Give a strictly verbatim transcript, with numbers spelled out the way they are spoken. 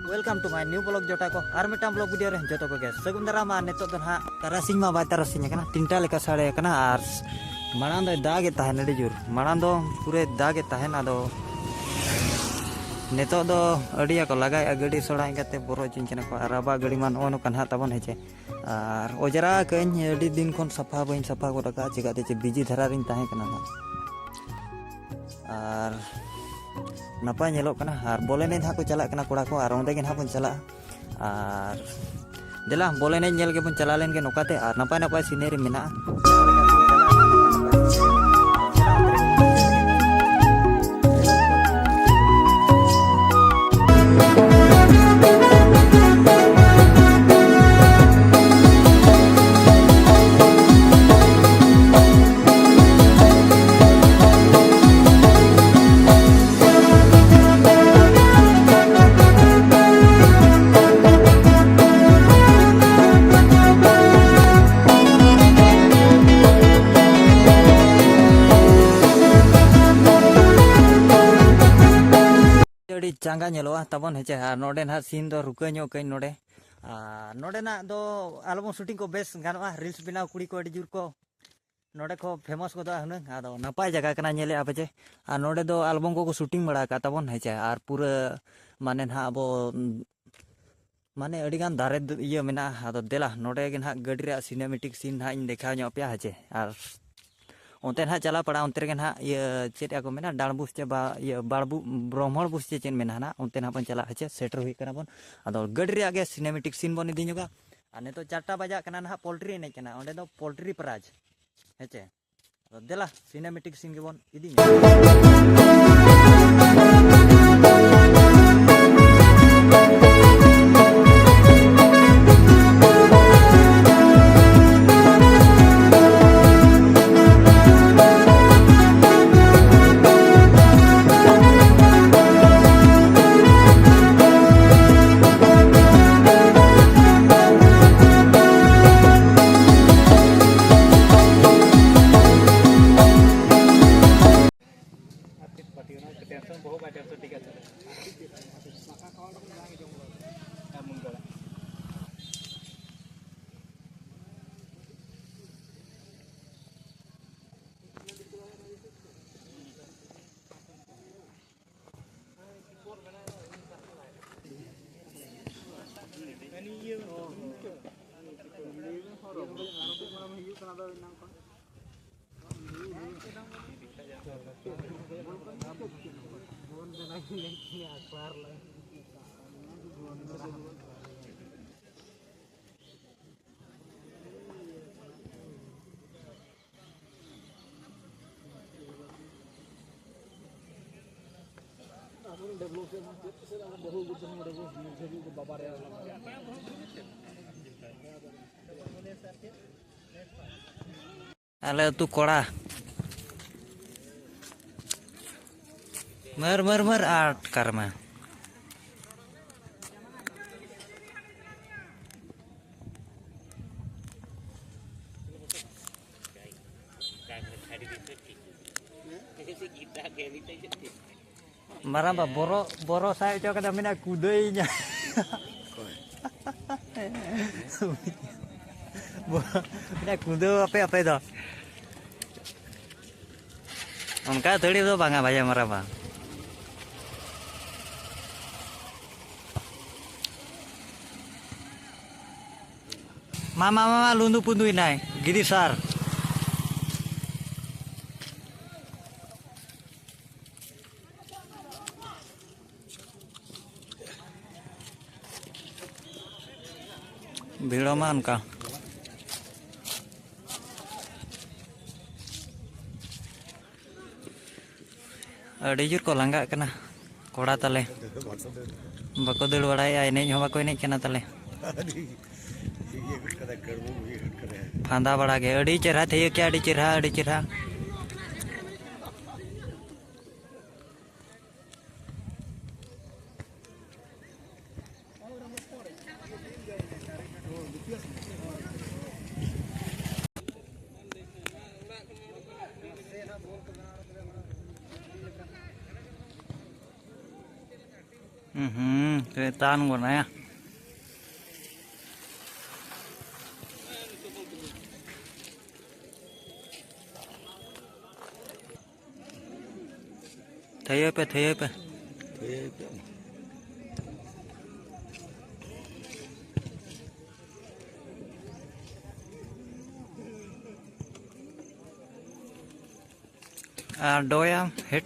Welcome to my new vlog ᱡᱚᱴᱟ ᱠᱚ, ᱟᱨ ᱢᱤᱫᱴᱟᱝ vlog video ᱨᱮ ᱡᱚᱛᱚ ᱠᱚᱜᱮ ᱥᱟᱹᱜᱩᱱ ᱫᱟᱨᱟᱢ᱾ ᱟᱨ ᱱᱤᱛᱚᱜ ᱫᱚ ᱱᱟᱦᱟᱜ ᱛᱟᱨᱟᱥᱤᱧ ᱢᱟ ᱵᱟᱭ ᱛᱟᱨᱟᱥᱤᱧ ᱟᱠᱟᱱᱟ, ᱛᱤᱱᱴᱟ ᱞᱮᱠᱟ ᱥᱟᱰᱮ ᱟᱠᱟᱱᱟ᱾ ᱟᱨ ᱢᱟᱲᱟᱝ ᱫᱚᱭ ᱫᱟᱜᱮᱫ ᱛᱟᱦᱮᱱ ᱟᱹᱰᱤ ᱡᱳᱨ, ᱢᱟᱲᱟᱝ ᱫᱚ ᱯᱩᱨᱟᱹᱭ ᱫᱟᱜᱮᱫ ᱛᱟᱦᱮᱱ᱾ ᱟᱫᱚ ᱱᱤᱛᱚᱜ ᱫᱚ ᱟᱹᱰᱤ ᱟᱠᱚ ᱞᱟᱜᱟᱭᱮᱫᱼᱟ, ᱜᱟᱹᱰᱤ ᱥᱚᱲᱟᱭᱮᱫ ᱠᱟᱛᱮ ᱵᱚᱨᱚ ᱦᱚᱪᱚᱧ ᱠᱟᱱᱟ ᱠᱚ᱾ ᱟᱨ ᱟᱵᱚᱣᱟᱜ ᱜᱟᱹᱰᱤ ᱢᱟ ᱱᱚᱜᱼᱚ ᱱᱚᱝᱠᱟ ᱱᱟᱦᱟᱜ ᱛᱟᱵᱚᱱ, ᱦᱮᱸ ᱪᱮ᱾ ᱟᱨ ᱚᱡᱽᱨᱟ ᱠᱟᱹᱧ, ᱟᱹᱰᱤ ᱫᱤᱱ ᱠᱷᱚᱱ ᱥᱟᱯᱷᱟ ᱵᱟᱹᱧ ᱥᱟᱯᱷᱟ ᱜᱚᱫ ᱟᱠᱟᱫᱼᱟ, ᱪᱮᱠᱟᱛᱮ ᱪᱮ ᱵᱤᱡᱤ ᱫᱷᱟᱨᱟ ᱨᱤᱧ ᱛᱟᱦᱮᱸ ᱠᱟᱱᱟ ᱱᱟᱦᱟᱜ᱾ ᱟᱨ ᱱᱟᱯᱟᱭ ᱧᱮᱞᱚᱜ ᱠᱟᱱᱟ᱾ ᱟᱨ ᱵᱚᱞ ᱮᱱᱮᱡ ᱱᱟᱦᱟᱜ ᱠᱚ ᱪᱟᱞᱟᱜ ᱠᱟᱱᱟ ᱠᱚᱲᱟ ᱠᱚ, ᱟᱨ ᱚᱸᱰᱮ ᱜᱮ ᱱᱟᱦᱟᱜ ᱵᱚᱱ ᱪᱟᱞᱟᱜᱼᱟ᱾ ᱟᱨ ᱫᱮᱞᱟ ᱵᱚᱞ ᱮᱱᱮᱡ ᱧᱮᱞ ᱜᱮᱵᱚᱱ ᱪᱟᱞᱟᱣ ᱞᱮᱱ ᱜᱮ ᱱᱚᱝᱠᱟᱛᱮ, ᱟᱨ ᱱᱟᱯᱟᱭ ᱱᱟᱯᱟᱭ ᱥᱤᱱᱮᱨᱤ ᱢᱮᱱᱟᱜᱼᱟ᱾ ᱟᱹᱰᱤ ᱪᱟᱸᱜᱟ ᱧᱮᱞᱚᱜᱼᱟ ᱛᱟᱵᱚᱱ, ᱦᱮᱸ ᱪᱮ᱾ ᱟᱨ ᱱᱚᱰᱮ ᱱᱟᱦᱟᱜ ᱥᱤᱱ ᱫᱚ ᱨᱩᱠᱟᱹ ᱧᱚᱜ ᱠᱟᱹᱧ ᱱᱚᱰᱮ᱾ ᱟᱨ ᱱᱚᱰᱮᱱᱟᱜ ᱫᱚ ᱟᱞᱵᱚᱢ ᱥᱩᱴᱤᱝ ᱠᱚ ᱵᱮᱥ ᱜᱟᱱᱚᱜᱼᱟ, ᱨᱤᱞᱥ ᱵᱮᱱᱟᱣ ᱠᱩᱲᱤ ᱠᱚ ᱟᱹᱰᱤ ᱡᱳᱨ ᱠᱚ ᱱᱚᱰᱮ ᱠᱚ ᱯᱷᱮᱢᱟᱥ ᱜᱚᱫᱚᱜᱼᱟ ᱦᱩᱱᱟᱹᱝ᱾ ᱟᱫᱚ ᱱᱟᱯᱟᱭ ᱡᱟᱭᱜᱟ ᱠᱟᱱᱟ, ᱧᱮᱞᱮᱫᱼᱟ ᱯᱮ ᱪᱮ᱾ ᱟᱨ ᱱᱚᱰᱮ ᱫᱚ ᱟᱞᱵᱚᱢ ᱠᱚᱠᱚ ᱥᱩᱴᱤᱝ ᱵᱟᱲᱟ ᱟᱠᱟᱫ ᱛᱟᱵᱚᱱ, ᱦᱮᱸ ᱪᱮ᱾ ᱟᱨ ᱯᱩᱨᱟᱹ ᱢᱟᱱᱮ ᱱᱟᱦᱟᱜ ᱟᱵᱚ ᱢᱟᱱᱮ ᱟᱹᱰᱤᱜᱟᱱ ᱫᱟᱨᱮ ᱫᱚ ᱤᱭᱟᱹ ᱢᱮᱱᱟᱜᱼᱟ᱾ ᱟᱫᱚ ᱫᱮᱞᱟ ᱱᱚᱰᱮ ᱜᱮ ᱱᱟᱦᱟᱜ ᱜᱟᱹᱰᱤ ᱨᱮᱭᱟᱜ ᱥᱤᱱᱮᱢᱮᱴᱤᱠ ᱥᱤᱱ ᱱᱟᱦᱟᱜ ᱤᱧ ᱫᱮᱠᱷᱟᱣ ᱧᱚᱜ ᱟᱯᱮᱭᱟ, ᱦᱮᱸ ᱪᱮ᱾ ᱟᱨ ᱚᱱᱛᱮ ᱱᱟᱦᱟᱜ ᱪᱟᱞᱟᱣ ᱯᱟᱲᱟ, ᱚᱱᱛᱮ ᱨᱮᱜᱮ ᱱᱟᱦᱟᱜ ᱤᱭᱟᱹ ᱪᱮᱫ ᱠᱚ ᱢᱮᱱᱟ, ᱰᱟᱸᱰᱵᱩᱥ ᱪᱮ ᱵᱟ ᱤᱭᱟᱹ ᱵᱟᱲᱵᱩ ᱵᱨᱚᱦᱢᱚᱲ ᱵᱩᱥ ᱪᱮ ᱪᱮᱫ ᱢᱮᱱᱟ ᱱᱟᱦᱟᱜ, ᱚᱱᱛᱮ ᱱᱟᱦᱟᱜ ᱵᱚᱱ ᱪᱟᱞᱟᱜᱼᱟ, ᱦᱮᱸ ᱪᱮ᱾ ᱥᱮᱴᱮᱨ ᱦᱩᱭ ᱠᱟᱱᱟ ᱵᱚᱱ᱾ ᱟᱫᱚ ᱜᱟᱹᱰᱤ ᱨᱮᱭᱟᱜ ᱜᱮ ᱥᱤᱱᱮᱢᱮᱴᱤᱠ ᱥᱤᱱ ᱵᱚᱱ ᱤᱫᱤ ᱧᱚᱜᱟ᱾ ᱟᱨ ᱱᱤᱛᱚᱜ ᱪᱟᱨᱴᱟ ᱵᱟᱡᱟᱜ ᱠᱟᱱᱟ ᱱᱟᱦᱟᱜ, ᱯᱳᱞᱴᱨᱤ ᱮᱱᱮᱡ ᱠᱟᱱᱟ, ᱚᱸᱰᱮ ᱫᱚ ᱯᱳᱞᱴᱨᱤ ᱯᱨᱟᱭᱤᱡᱽ, ᱦᱮᱸ ᱪᱮ᱾ ᱟᱫᱚ ᱫᱮᱞᱟ ᱥᱤᱱᱮᱢᱮᱴᱤᱠ ᱥᱤᱱ ᱜᱮᱵᱚᱱ ᱤᱫᱤ ᱧᱚᱜᱟ᱾ ᱟᱨ ᱪᱮᱫ ᱯᱟᱹᱴᱤ ᱚᱱᱟ ᱴᱮᱱᱥᱚᱱ ᱵᱚᱦᱚᱜ ᱵᱟᱭ ᱴᱮᱱᱥᱚᱱ ᱴᱷᱤᱠ ᱟᱪᱷᱮ᱾ ᱟᱞᱮ ᱟᱹᱛᱩ ᱠᱚᱲᱟ᱾ ᱢᱟᱹᱨ, ᱢᱟᱹᱨ, ᱢᱟᱹᱨ, ᱟᱴᱠᱟᱨ ᱢᱮ᱾ ᱢᱟᱨᱟᱝᱵᱟ, ᱵᱚᱨᱚ, ᱵᱚᱨᱚ ᱥᱟᱭ ᱦᱚᱪᱚ ᱠᱟᱫᱟ, ᱢᱮᱱᱟ ᱠᱩᱫᱟᱹᱭᱤᱧᱟ᱾ ᱵᱚᱨᱚ, ᱢᱮᱱᱟ ᱠᱩᱫᱟᱹᱣ ᱟᱯᱮ, ᱟᱯᱮ ᱫᱚ᱾ ᱚᱱᱠᱟ ᱟᱹᱛᱷᱟᱹᱲᱤ ᱫᱚ ᱵᱟᱝᱟ, ᱵᱷᱟᱭᱟ ᱢᱟᱨᱟᱝᱵᱟ᱾ ᱢᱟ, ᱢᱟ, ᱢᱟ, ᱢᱟ, ᱞᱩᱸᱫᱩ ᱯᱩᱸᱫᱩᱭᱮᱱᱟᱭ, ᱜᱤᱫᱤ ᱥᱟᱨ᱾ ᱵᱷᱤᱲᱚᱜ ᱢᱟ ᱚᱱᱠᱟ᱾ ᱟᱹᱰᱤ ᱡᱳᱨ ᱠᱚ ᱞᱟᱸᱜᱟᱜ ᱠᱟᱱᱟ ᱠᱚᱲᱟ ᱛᱟᱞᱮ᱾ ᱵᱟᱠᱚ ᱫᱟᱹᱲ ᱵᱟᱲᱟᱭᱮᱫᱼᱟ, ᱮᱱᱮᱡ ᱦᱚᱸ ᱵᱟᱠᱚ ᱮᱱᱮᱡ ᱠᱟᱱᱟ ᱛᱟᱞᱮ᱾ ᱯᱷᱟᱸᱫᱟ ᱵᱟᱲᱟ ᱜᱮ᱾ ᱟᱹᱰᱤ ᱪᱮᱨᱦᱟ ᱛᱷᱤᱭᱟᱹ ᱠᱮᱜᱼᱟ, ᱟᱹᱰᱤ ᱪᱮᱨᱦᱟ, ᱟᱹᱰᱤ ᱪᱮᱨᱦᱟ᱾ ᱦᱩᱸ, ᱦᱩᱸ, ᱪᱮᱛᱟᱱ ᱜᱚᱱᱟᱭᱟ᱾ ᱛᱷᱟᱹᱭᱟᱹᱭ ᱯᱮ, ᱛᱷᱟᱹᱭᱟᱹᱭ ᱯᱮ᱾ ᱛᱷᱟᱹᱭᱟᱹᱭ ᱯᱮ᱾ ᱟᱨ ᱰᱚᱭᱟ ᱦᱮᱰ